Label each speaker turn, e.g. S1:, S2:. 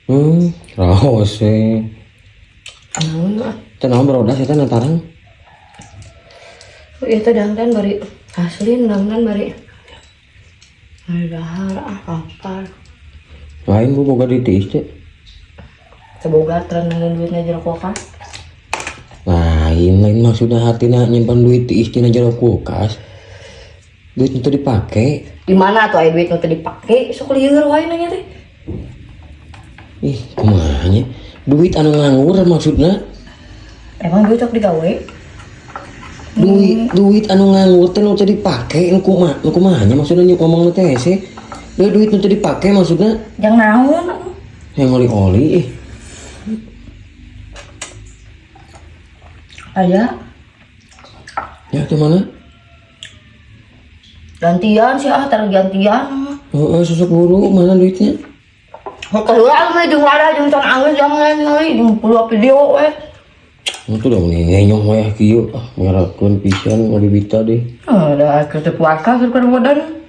S1: Raos eh.
S2: Naon ah?
S1: Teu naon barodas eta natarang.
S2: Ieu teh dangdan bari asli dangdan bari. Bari dahar ah lapar.
S1: Lain bu boga duit tiis teh.
S2: Teu boga tren duitna jero kulkas.
S1: Lain lain maksudnya hatina nyimpan duit tiis tina jero kulkas. Duit itu dipake.
S2: Di mana tuh aya duit nu teu dipake sok lieur wae nanya teh.
S1: Ih, kumaha nya? Duit anu nganggur maksudna.
S2: Emang duit sok digawe?
S1: Duit duit anu nganggur teh nu teu dipake nu kumaha nu kumaha nya maksudna nyuk ngomong teh sih. Duit duit nu teu dipake maksudna
S2: Jang naon?
S1: Yang oli-oli ih.
S2: Aya.
S1: Ya teh mana?
S2: Gantian sih ah, tar gantian.
S1: Heeh, susuk buru mana duitnya?
S2: Keluar mah jeung lada jeung can anggeus jeung lain deui jeung puluh video we.
S1: Itu dong nih ngenyong wayah kieu ah ngerakeun pisan ngabibita deh.
S2: Ah, da keur teu puasa keur keur bodan.